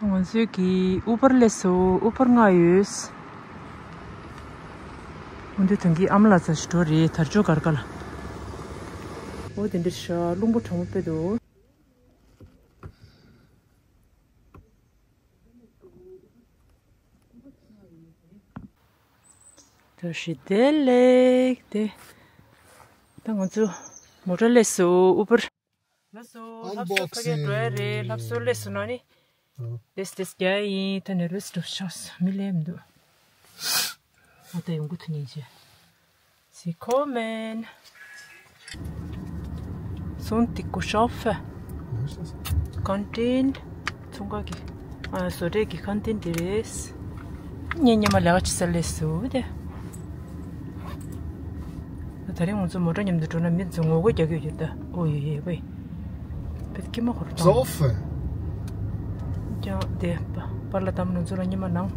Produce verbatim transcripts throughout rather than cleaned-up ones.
ང་ཚོའི་གི་ཨུ་བར་སླེབས་སོང་། ཨུ་བར་མངགས་ཡོད། འོ་འདི་ཐང་གི་ཨ་མ་ལགས་ཚོ་ཞིག་འགྲོ་རེད། དར་ལྕོག་སྒར་ག་ལ། འོ་དེ་འདྲ་ཤག་རླུང་བུ་གྲང་མོ་དཔེ་འདུག་བཀྲ་ཤིས་བདེ་ལེགས། དེ་ད་ང་ཚོ་མོ་ཊ་སླེབས་སོང་། ཨུ་བར། ལགས་སོ། ལྷ་གསོལ་ཕ་གིར་འགྲོ་ཡ་རེད། ལྷ་གསོལ་སླེབས་སོང་ན་ནི། ཨོ། དེས་དེས་རྒྱ་ཡིན། ད་ནེ་རུས་འགྲོ་ཤག་མི་ལས་མི་འདུག་ཨོ་ད་ཡོང་གི་ཐུག་ཉིན་ཆེ། Sie kommen. Sonntag arbeiten. Kantin. ཚོང་ཁང་གི། ཨ། བཟོ་གྲྭའི་གི་ཁན་ཏིན་དེ་རེད། ངས་ཉི་མ་ལས་ཀ་བྱེད་ས་སླེབས་སོང་དེ། ད་རིང་ང་ཚོ་མོ་ཊ་མཉམ་དུ་འགྲོ་ན་མི་ཚོ་ངོ་རྒོལ་རྒྱག་གི་ཡོད་ད། ཨོ་ཡེ་ཡེ་ཝེ། བེད་ཀྱི་མ་ཧོར་དང་། Saufen. ཀྱང་དེ་པ་པར་ལ་དམ་ནང་ཚོ་ལ་ཉི་མ་ནང་།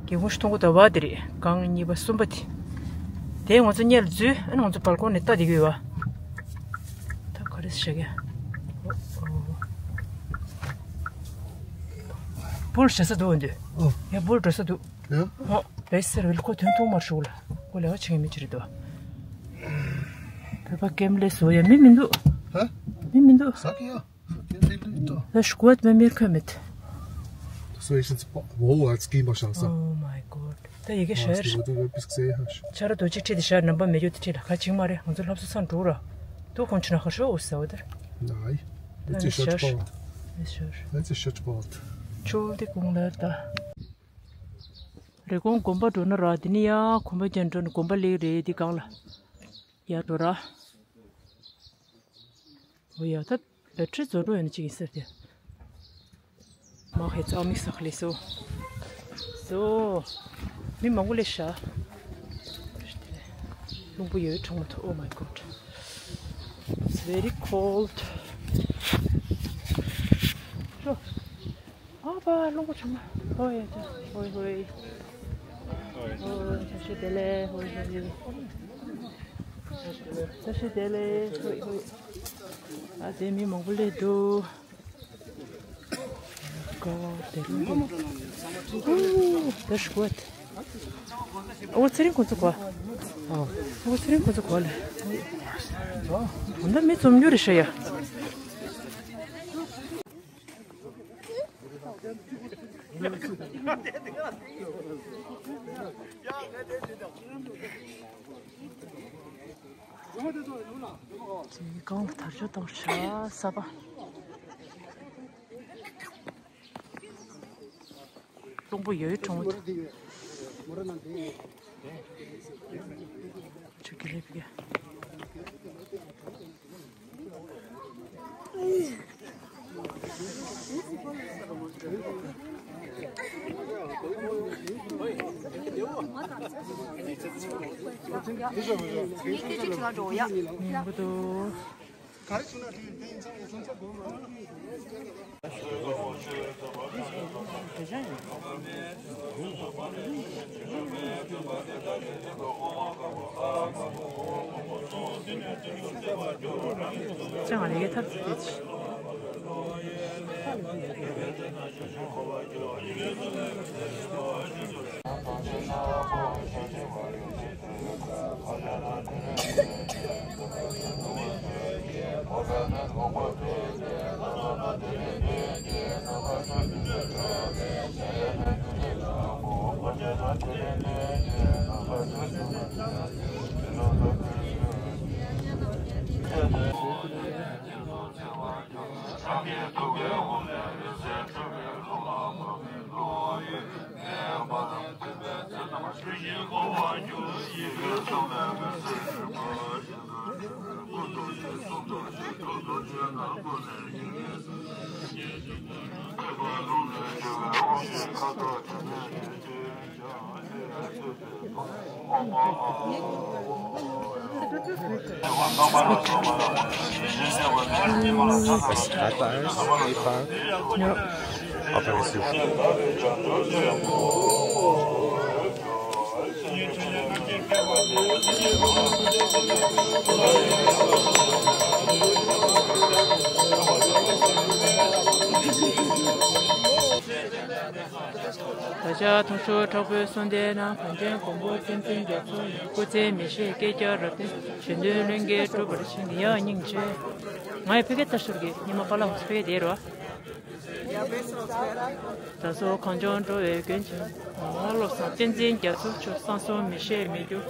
སྒེའུ་ཁུང་ཞིག་མཐོང་གི་འདུག་བ་དེ་རེད། སྒང་གཉིས་པ་གསུམ་པ་དེ། དེ་ང་ཚོ་སྔོན་ལ་འཛུལ། ཨ་ནི་ང་ཚོ་བལ་ཀོ་ནི་ལྟ་བསྡད་ཀྱི་ཡོད་བ། ད་ག་རེ་བྱེད་ཀྱི། འབུལ་བྱེད་ས་འདུག་འདི། ཨོ། ཡ་འབུལ་འགྲོ་ས་འདུག་ཡ། ཨོ། བེ་སེར་ཝིལ་ཁོ་དོན་ཐུང་མར་ཞུགས་ལ། ཁོ་ལས་ཀ་བྱེད་མཁན་མི་ཅི་རེད་འདུག་བོད་པ་ཀེམ་ལས་བཟོ་ཡ་མི་མི་འདུག་ཧ། མི་མི་འདུག་ཟ་གི་ཡ། ད་ཤུ་གུ་མེ་མིར་ཁོ་མེད། So ich ins Wo als Gimba Chance. Oh my God. ད་ཡི་གེ་ཤར། ཆ་ར་རྡོ་གཅིག་ཁྲིད་དེ་ཤར། ནམ་པ་མེ་སྒྱོགས་དེ་ཁྲིད་ལ་ཁ་ཅིག་མ་རེད། ང་ཚོ་ལྷ་བཟོ་ཚང་འགྲོ་ར། དུ་ཁོང་ཆུ་ན་ཁ་ཤོ་འོ་ཟེར་བ་དེར། Nein. Jetzt ist schon spät. Jetzt ist schon spät. Entschuldigung, Leute. རེ་ཀོང་དགོན་པ་འགྲོ་ན་ར། དེ་ནི་ཡ་གོམ་པ་ཅན་འགྲོ་ནི་དགོན་པ་ལེགས་རེད། དེ་གང་ལ་ཡར་འགྲོ་ར། འོ་ཡ་ད། བེ་ཊི་རི་རྫོགས་འགྲོ་ཡོད་ན་ཅིག་ཡིན་ཟེར་ཏེ། མ་ཧེ་ཙའོ་མིག་ས་ཁ་ལེ་སོ། སོ། མི་མང་པོ་ལེ་ཤ། རླུང་བུ་ཡོད་གྲང་མོ་ཐོ། Oh my God. It's very cold. ཨ་པ་རླུང་བུ་གྲང་མོ། ཧོ་ཡ་ད། ཧོ་ཡ་ཧོ་ཡ། ཧོ་ཡ་བཀྲ་ཤིས་བདེ་ལེགས། ཧོ་ཡ་ཧོ་ཡ། བཀྲ་ཤིས་བདེ་ལེགས། ཧོ་ཡ་ཧོ་ཡ། ཨ་ཙི་མི་མང་པོ་སླེབས་འདུག God, that's good. Oh, ཚེ་རིང་ཁོང་ཚོ་གོ། ཨོ། ཚེ་རིང་ཁོང་ཚོ་གོ་ལེ། ཨོ། ད་མི་འཛོམས་རྒྱུ་རེད་ཤག་ཡ། ཅིག་གང་ལ་དར་ལྕོག་གཏོང་ཤག་ས་པ། རླུང་བུ་ཡོད་གྲོང་། ཆུ་གི་ལེབ་ཀྱི། མི་འདུག་ཅང་ལས་ཀའི་ཐབས་ཤེས་བྱེད། ཤ་ཐུང་ཤོས་དྲག་པོའི་གསུང་ལྡན་ན། གངས་ཅན་མགོན་པོ་བསྟན་འཛིན་རྒྱ་མཚོ་ཡི། སྐུ་ཚེ་མི་ཤིགས་སྐད་ཀྱང་རབ་བརྟན། གཞན་དོན་ལྷུན་གྱིས་གྲུབ་པར་ཤོག་ཡ་སྙིང་རྗེ། ང་ཡི་ཕ་གི་ལྟ་ཞོར་གི་ཉི་མ་ཀ་ལ་ཧོ་སི་ཕ་གི་དེ་རོ། ད་སོ་གངས་ལྗོངས་འགྲོ་བའི་མགོན་ཆེན། ངོ་བོ་བློ་བཟང་བསྟན་འཛིན་རྒྱ་མཚོ་མཆོག། བསམ་སོང་མི་ཤེས་མི་འགྱུར།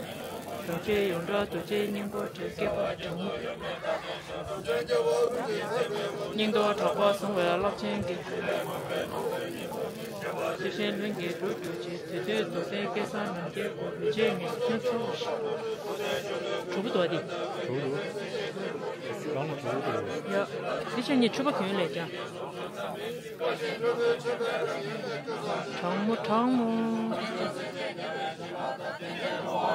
གྲོང་ཁྱེར་ཡོངས་གྲགས་རྡོ་རྗེ་སྙིང་པོ་བྲལ། སྐྱེས་པ་དྲང་སྙིང་སྟོབས་དྲག་པོ་བཟུང་བའི་རླབས་ཆེན་གྱི། ཤེས་བཞིན་ལྷུན་གྱིས་གྲུབ་གྱུར་ཅིག་དེ་དུས་རྫོགས་ལྡན་སྐལ་བཟང་ནམ་མཁའི་སྒོ། རིན་ཆེན་ངེས་ཤེས་ཁྱོད་ཚོ། གྲུབ་འདུག་དེ། གྲུབ་འདུག་རང་ལ་གྲུབ་འདུག་ཡ། དེ་ཕྱིར་ངས་ཕྱུ་པ་གྱོན་ལས་ཀྱང་། གྲང་མོ་གྲང་མོ།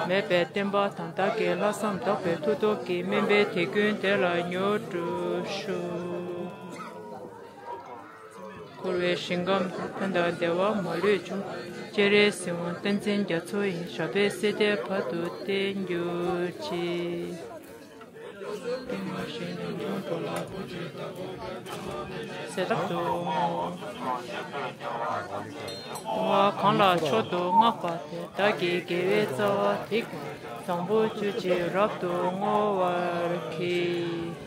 མེད་པའི་བསྟན་པ་དང་བདག་གི་ལྷག་བསམ་དག་པའི་མཐུ་སྟོབས་ཀྱིས། སྨན་པའི་དེད་དགུན་དེ་ལ་མྱུར་འགྲུབ་ཤོག་འཁོར་བའི་ཞིང་ཁམས་ཕན་དང་བདེ་བ་མ་ལུས་འབྱུང་། སྤྱན་རས་གཟིགས་དབང་བསྟན་འཛིན་རྒྱ་མཚོ་ཡི། ཞབས་པད་སྲིད་མཐའི་བར་དུ་བརྟན་གྱུར་ཅིག་ཟེར་ཐབས་སུ། ལྟུང་བ་གང་ལ་མཆོག་ཏུ་བསྔགས་པ་དེས། བདག་གི་དགེ་བའི་རྩ་བ་དེ་ཀུན། བཟང་པོ་སྤྱོད་ཕྱིར་རབ་ཏུ་བསྔོ་བར་བགྱི།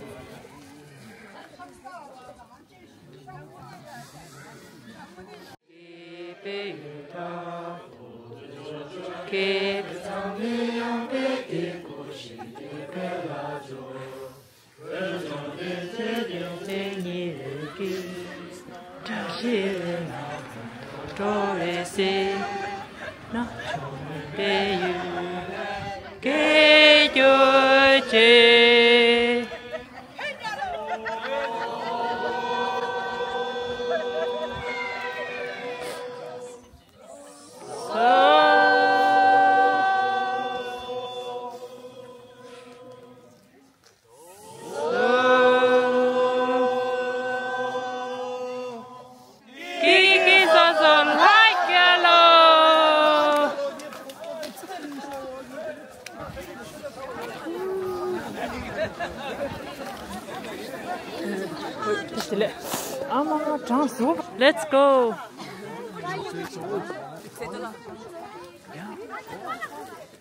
Let's go.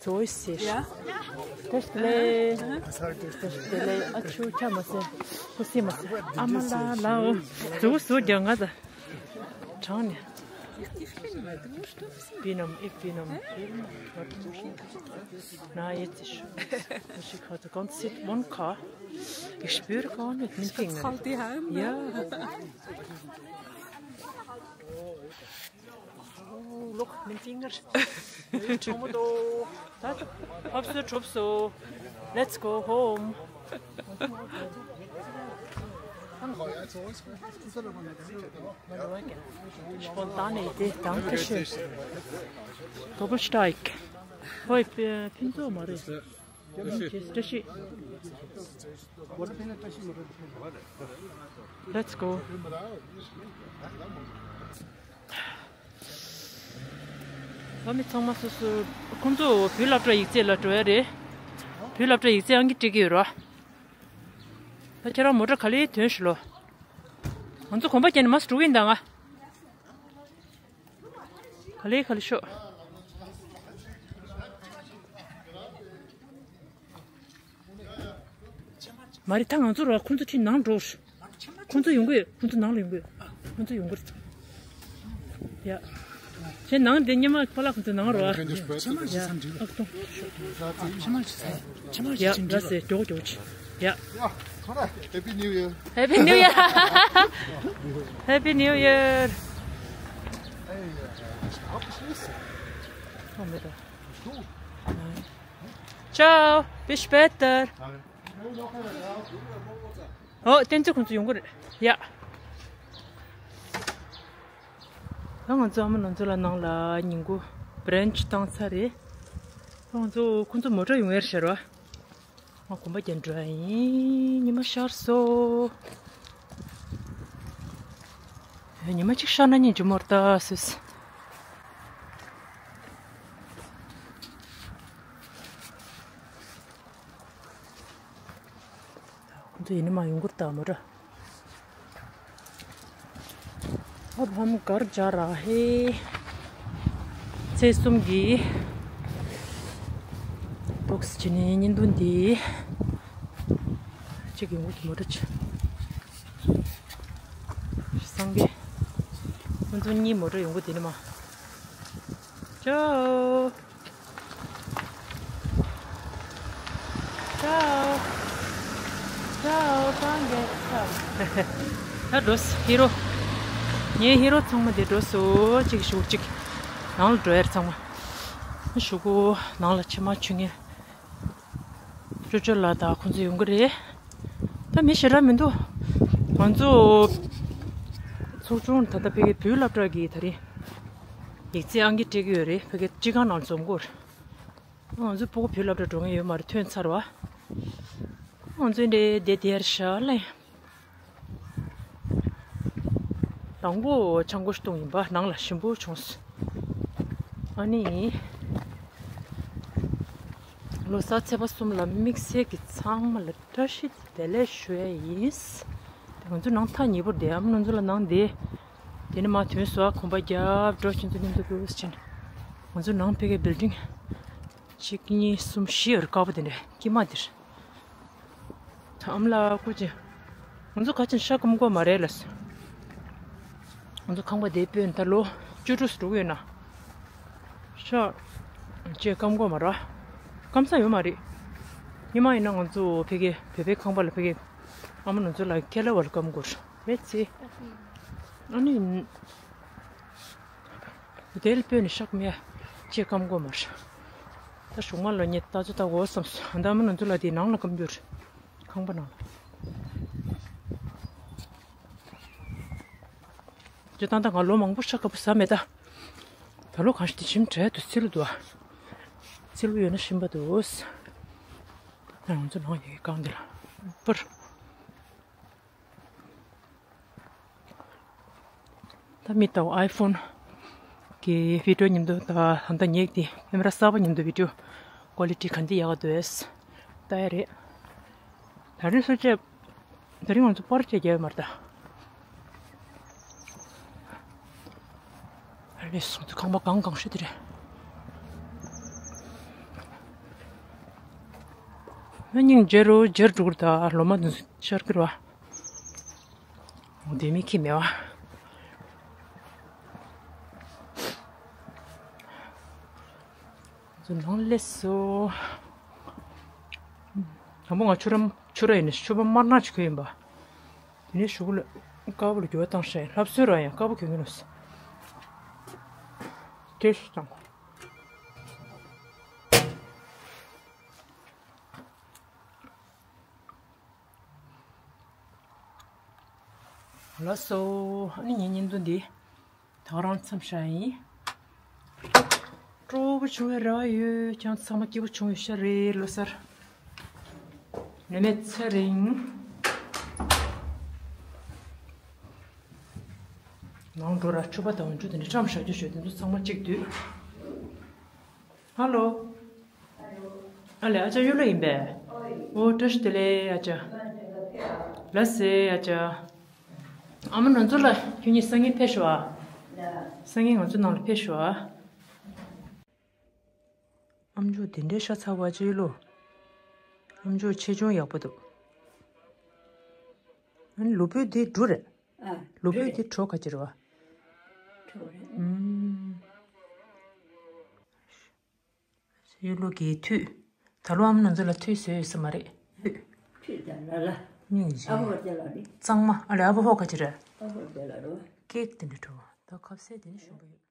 ཚོ་ཤེས། ཡ། ཏེ་ལེ། ཏེ་ལེ། ཨ་ཆུ་ཁྱ་མ་སེ། ཁུ་སི་མ་སེ། ཨ་མ་ལ་ལའོ། ཚོ་སུ་རྒྱ་ང་ད། དྲང་ནས། Bitte, ich bin am, ich bin am. Na, jetzt ist schon. Ich hatte ganz Zeit, Monka. Ich spüre gar nicht, mit Fingern. Halt die Hände. Ja. Oh, look, mit Finger. Let's go home. Spontan Idee, danke schön. Doppelsteig. Hoi, Pinto Marie. Let's go. ཨ་མི་ཚང་མ་སོ་སོ་ཁོང་ཚོ་བོད་སློབ་གྲྭ་ཡིག་ཚད་ལ་འགྲོ་ཡ་རེད། བོད་སློབ་གྲྭ་ཡིག་ཚད་ཨང་ཀི་སྤྲད་ཀྱི་ཡོད་ར། ད་ཁྱེད་རང་མོ་ཊ་ག་ལེ་ཐོན་ཞུ་ལོ། ང་ཚོ་གོམ་པ་བརྒྱབ་ནས་མར་འགྲོ་གི་ཡིན་ད་ང་། ག་ལེ་ག་ལེ་ཤོག་མ་རེད་ད་ང་ཚོ་ར་ཁོང་ཚོ་ཁྲིད་ནང་འགྲོ། ཁོང་ཚོ་ཡོང་གི་ཡོད། ཁོང་ཚོ་ནང་ལ་ཡོང་གི་ཡོད། ཁོང་ཚོ་ཡོང་གི་རེད། ཡ། ཁྱེད་ནང་དེ་ཉི་མ་པ་ལགས་ཁོང་ཚོ་ནང་རོ། ཕྱི་མ་ཞིག་ས་འགྲིག་ཕྱི་མ་ཞིག་ས་འགྲིག་ཕྱི་མ་ཞིག་ས་འགྲིག་ཕྱི་མ་ཡ་ཞིག་ས་འགྲིག་ཡ་ས་ཡ་ཇོ་ཇོ་ཇོ། ཡ། Happy New Year. Happy New Year. Happy New Year. Ciao, bis später. ཨོ། བསྟན་འཛིན་ཁོང་ཚོ་ཡོང་གི་རེད་ཡ། ད་ང་ཚོ་ཨ་མ་ལོ་ཚོ་ལ་ནང་ལ་ཉིན་གུང་བྷི་རན་ཆི་བཏང་ཚར་རེད། ད་ང་ཚོ་ཁོང་ཚོ་མོ་ཊ་ཡོང་ཡར་ཤར་བ། ང་གོམ་པ་རྒྱག་འགྲོ་ཡ་ཡིན། ཉི་མ་ཤར་སོང་། ཉི་མ་གཅིག་ཤར་ན་སྙིང་རྗེ་མོ་རེད་ད་སུས། ཁོང་ཚོ་ཡིན་ན་མ་ཡོང་གི་རེད་ད་མོ་ཊ། अब हम घर जा रहा है। ཚེས་གསུམ་གྱི་ཏོག་ཙམ་བྱས་ནས་བརྙན་ཐུང་འདི་གཅིག་ཡོང་གི་མོ་ཊ་ཆ་སངས་རྒྱས། ཁོང་ཚོ་གཉིས་མོ་ཊ་ཡོང་གི་འདི་ནི་མ། ཅོ། ཅོ། ཅོ། སངས་རྒྱས་ཆ། ད་འགྲོ་སོང་ཧི་རོ། ངའི་ཧི་རོ་ཚང་མ་འདི་འགྲོ་སོང་། གཅིག་ཞུགས་གཅིག་ནང་ལ་འགྲོ་ཡར་ཚང་མ། ཞུགས་གོ། ནང་ལ་ཕྱི་མ་ཆུ་ངན། ཅོ་ཅོ་ལགས་དང་ཁོང་ཚོ་ཡོང་གི་རེད། ད་མི་ཞེ་དྲག་མི་འདུག་ང་ཚོ་ཚོགས་ཆུང་ད་ལྟ་ཕ་གིའི་བོད་སློབ་གྲྭ་གི་ད་རིང་ཡིག་ཚད་ཨང་ཀི་སྤྲད་ཀྱི་ཡོད་རེད། ཕ་གིའི་སྤྱི་ཁང་ནང་འཛོམས་དགོས་རེད། ང་ཚོ་སྤུ་གུ་བོད་སློབ་གྲྭ་འགྲོ་མཁན་ཡོད་མ་རེད། ཐོན་ཚར་བ། ང་ཚོ་འདྲེ་བསྡད་དེར་ཤ་ལེ། དང་པོ་ཆང་སྒོ་བཏུང་ཡིན་པ། ནང་ལ་ཞིམ་པོ་བྱུང་སོང་། ཨ་ནི། ལོ་གསར་ཚེས་པ་གསུམ་ལ་དམིགས་བསལ་གྱི་ཚང་མ་ལ་བཀྲ་ཤིས་བདེ་ལེགས་ཞུ་ཡ་ཡིན། དེ་ང་ཚོ་ནང་ཐག་ཉེ་པོར་བསྡད། ཨ་མ་ང་ཚོ་ལ་ནང་བསྡད། དེ་ནས་མ་ཐོན་སོ། གོམ་པ་རྒྱབ་འགྲོ། ཁྱེད་ཚོ་མཉམ་དུ་འགྲོ་ཟེར་ནས། ང་ཚོ་ནང་ཕ་གིའི་བིལ་ཌིང་གཅིག་གཉིས་གསུམ་བཞི་ཡོད་རེད། དཀར་པོ་དེ་འདྲ་དཀྱིལ་མ་དེར། ཨ་མ་ལགས་སྐུ་མཁྱེན། ང་ཚོ་ག་ཅིག་ཤ་སྐམ་དགོས་མ་རེད་ལབ་སོང་། ང་ཚོ་ཁང་པ་དེ་སྤོས་ནས་ད་ལོ་བཅུ་དྲུག་འགྲོ་གི་ཡོད་ན། ཤ་ཅིག་སྐམ་དགོས་མ་རེད། སྐམ་ས་ཡོད་མ་རེད། སྔོན་མ་ཡིན་ན་ང་ཚོ་ཕ་གི་བོད་པའི་ཁང་པ་ལ་ཕ་གི་ཨ་མ་ང་ཚོ་ལ་ཁེ་ལ་བ་ལ་སྐམ་དགོས་རེད་ཚེ། ཨ་ནི། དེ་ལ་སྤོས་ནས་ཤ་སྐམ་ཡ་ཅིག་སྐམ་དགོས་མ་རེད། ད་གཞུག་མ་ལ་ངས་ལྟ་ཚོད་ལྟ་དགོས་བསམ་སོང་། ད་ཨ་མ་ང་ཚོ་ལ་དེ་ནང་ལ་སྐམ་རྒྱུ་རེད། ཁང་པ་ནང་ལ། སྤྱིར་བཏང་ད་ང་ལོ་མང་པོ་ཤ་དཀར་པོ་ཟ་མེད་ད། ད་ལོ་གང་ཞིག་དེ་ཞིམ་དྲགས་འདུག་ཚིལ་ལུ་འདུག་ཨ། ཚིལ་ལུ་ཡོད་ན་ཞིམ་པ་འདུག་ཨ། ང་ཚོ་ནང་ཡི་གེ་གང་འདི་ལ་པར། ད་མི་ལྟ་བུ་ཨའི་ཕོན་གྱི་བི་ཌིའོ་མཉམ་དུ། ད་ད་ལྟ་ངས་དེ་ཀེ་མ་ར་གསར་པ་མཉམ་དུ་བི་ཌིའོ་ཀོ་ལི་ཊི་ག་འདི་ཡག་ག་འདུག་ཨེ་ལྟ་ཡ་རེད། ད་རིང་སུ་བཅད། ད་རིང་ང་ཚོ་པར་བཅད་རྒྱག་ཡོད་མ་རེད་ད། ཨ་ལས་སོང་དུ་ཁང་པ་གང་གང་ཤེས་དེ་རེད། ཨ་སྙིང་རྗེ་རུ་རྗེར་འགྲོ་གི་རེད་ད། ལོ་མ་འདི་ཚོ་ཤར་གི་རེད་བ། འོ་དེ་མི་ཁྱི་མེད་བ། ཚོ་ནང་སླེབས་སོང་། དང་པོ་ང་ཕྱུར་ར་ཕྱུར་ར་ཡིན་ནས་ཕྱུར་པ་དམར་ནག་ཅིག་གྱོན་ཡིན་པ། དེ་ནས་གཞུག་ལ་དཀར་པོ་ལ་འགྱུར་བ་བཏང་ཤག་ལྷ་གསོལ་ར་ཡང་དཀར་པོ་གྱོན་གྱིན་ནོ། དེ་ཞིག་དང་། ལགས་སོ། ཨ་ནི་ངའི་བརྙན་ཐུང་འདི་ད་ག་རང་མཚམས་བཞག་ཡིན། སྤྲོ་པོ་བྱུང་བའི་རེ་བ་ཡོད། ཁྱེད་ཚང་མ་སྐྱིད་པོ་བྱུང་ཡོད་ཤག་རེད། ལོ་གསར་ནད་མེད་ཚེ་རིང་། ནང་འགྲོ་ར་ཕྱུ་པ་དང་འཇུ་དེ་འདྲ་བཀྲམ་བཞག་རྒྱུ་ཞོད་དེ་ཚོ་ཚང་མ་གཅིག་བསྡུས། ཧ་ལོ། ཨ་ལེ་ཨ་ཅག་གཡུ་ལོ་ཡིན་པས། ཨོ་བཀྲ་ཤིས་བདེ་ལེགས་ཨ་ཅག་ལགས་སེ་ཨ་ཅག་ཨ་མ་ང་ཚོ་ལ་ཁྱོད་གཉིས་སང་ཉིན་ཕེབས་ཤོག་ཨ། སང་ཉིན་ང་ཚོ་ནང་ལ་ཕེབས་ཤོག་ཨ། ཨམ་ཅོག་དེ་འདྲའི་ཤ་ཚ་བ་ཅིག་ལོ། ཨམ་ཅོག་ཆེ་ཆུང་ཡག་པོ་འདུག་ཨ་ནི་ལུས་པོའི་དེ་འབྲུ་རེད། ཨ། ལུས་པོའི་དེ་གྲོ་ག་ཅི་རེད་བ། གྲོ་རེད། ཨུམ། གཡུ་ལོ་གིས་ཐུད། ད་ལོ་ཨ་མ་ང་ཚོ་ལ་ཐུད་བཟོས་ཡོད་ས་མ་རེད། ཐུད་དང་ལ་ལ། སྙིང་རྗེ། ཨ་ཕོ་དེ་ལ་རེད། གཙང་མ་ཨ་ལེ་ཨ་ཕོ་ཧོ་ག་ཅི་རེད། ཨ་ཕོ་དེ་ལ་རོ། ཀེག་དེ་འདྲ་འགྲོ་བ་ད་ཁ་ཟས་དེ་ནི་ཞིམ་པོ་ཡོད།